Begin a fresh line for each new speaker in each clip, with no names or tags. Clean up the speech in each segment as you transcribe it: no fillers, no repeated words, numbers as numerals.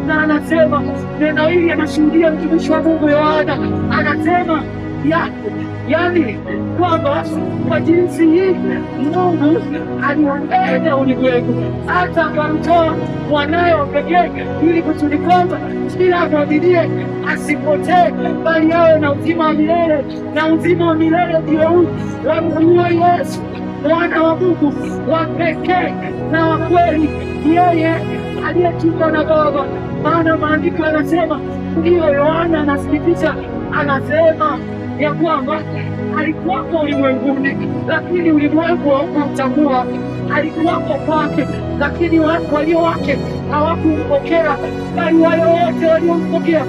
Na anasema neno hili, anashuhudia mtumishi wa Mungu Yohana, anasema ya yani kwamba kwa jinsi hii Mungu aliupenda ulimwengu hata akamtoa mwanawe wa pekee, ili kusudi kwamba kila amwaminie asipotee, bali awe na uzima wa milele. Na uzima wa milele ndio huu, wamjue Yesu mwana wa Mungu wa pekee na wa kweli, yeye aliyetumwa na Baba. Maana maandiko yanasema, ndiyo Yohana anathibitisha, anasema ya kwamba alikuwako ulimwenguni, lakini ulimwengu haukumtambua. Alikuwako kwake, lakini watu walio wake hawakumpokea, bali wale wote waliompokea,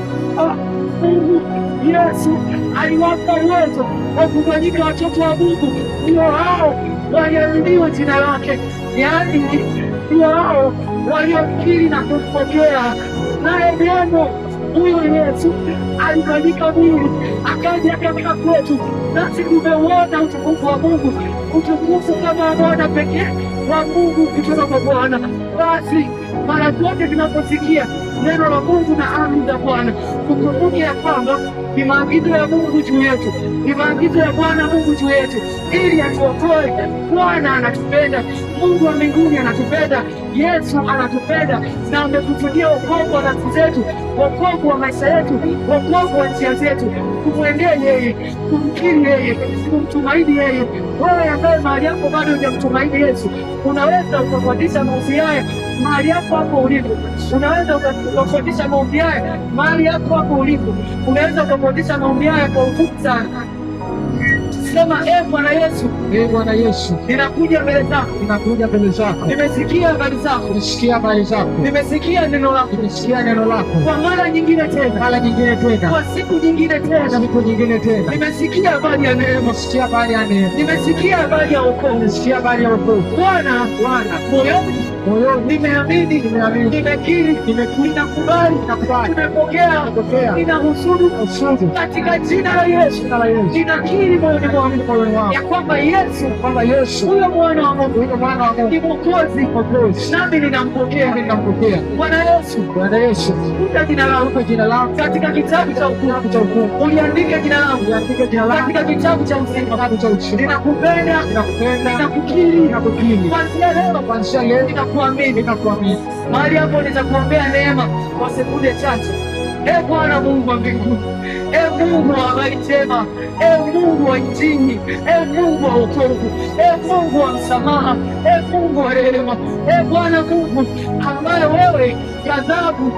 Mungu Yesu aliwapa uwezo wa kufanyika watoto wa Mungu, ndio hao waliaminiwa jina lake, yaani ndio hao waliokiri na kumpokea. Naye neno huyo Yesu alifanyika mwili akaja akakaa kwetu, nasi tumeuona utukufu wa Mungu, utukufu kama wa mwana pekee wa Mungu kutoka kwa Bwana. Basi mara zote tunaposikia neno la Mungu na amri za Bwana, tukumbuke ya kwamba ni maagizo ya Mungu juu yetu, ni maagizo ya Bwana Mungu juu yetu, ili atuokoe. Bwana anatupenda, Mungu wa mbinguni anatupenda, Yesu anatupenda na amekusudia wokovu wa nafsi zetu, wokovu wa maisha yetu, wokovu wa njia zetu. Tumwendee yeye, tumkiri yeye, tumtumaini yeye. Wewe ambaye mahali yako bado hujamtumaini Yesu, unaweza ukafuatisha maombi haya mahali yako hapo ulipo. Unaweza ukafuatisha maombi haya mahali yako hapo ulipo. Unaweza ukafuatisha maombi haya kwa ufupi sana. Sema, e Bwana Yesu,
Ee Bwana Yesu,
ninakuja mbele zako,
ninakuja mbele zako,
nimesikia habari zako,
nimesikia habari zako,
nimesikia neno lako
nimesikia neno lako
kwa mara nyingine tena,
mara nyingine tena,
kwa siku nyingine tena,
siku nyingine tena,
nimesikia habari ya neema,
nimesikia habari ya neema,
nimesikia habari ya wokovu.
nimesikia habari ya wokovu.
Bwana,
Bwana,
moyoni
moyoni
nimeamini,
nimeamini,
nimekiri,
nimekiri,
ninakubali,
nakubali,
nimepokea,
nimepokea
ninahusudu
usudu
katika jina la Yesu.
jina la Yesu,
Ninakiri moyoni mwangu
moyoni mwangu
ya kwamba Yesu
kwamba Yesu
huyo mwana wa Mungu
huyo mwana wa Mungu
ni Mwokozi,
Mwokozi,
nami ninampokea.
nami ninampokea.
Bwana Yesu,
Bwana Yesu,
futa jina langu
futa jina langu
katika kitabu cha hukumu,
kitabu cha hukumu,
uliandike jina langu
uliandike jina langu
katika kitabu cha uzima.
kitabu cha uzima.
Ninakupenda,
Ninakupenda,
ninakukiri,
ninakukiri,
kuanzia leo
kuanzia leo
ninakuamini.
ninakuamini.
Mahali hapo nitakuombea neema kwa sekunde chache. E Bwana Mungu wa mbinguni, e Mungu wa habari njema, e Mungu wa Injili, e Mungu wa wokovu, e Mungu wa msamaha, e Mungu wa rehema, e Bwana Mungu ambaye wewe ghadhabu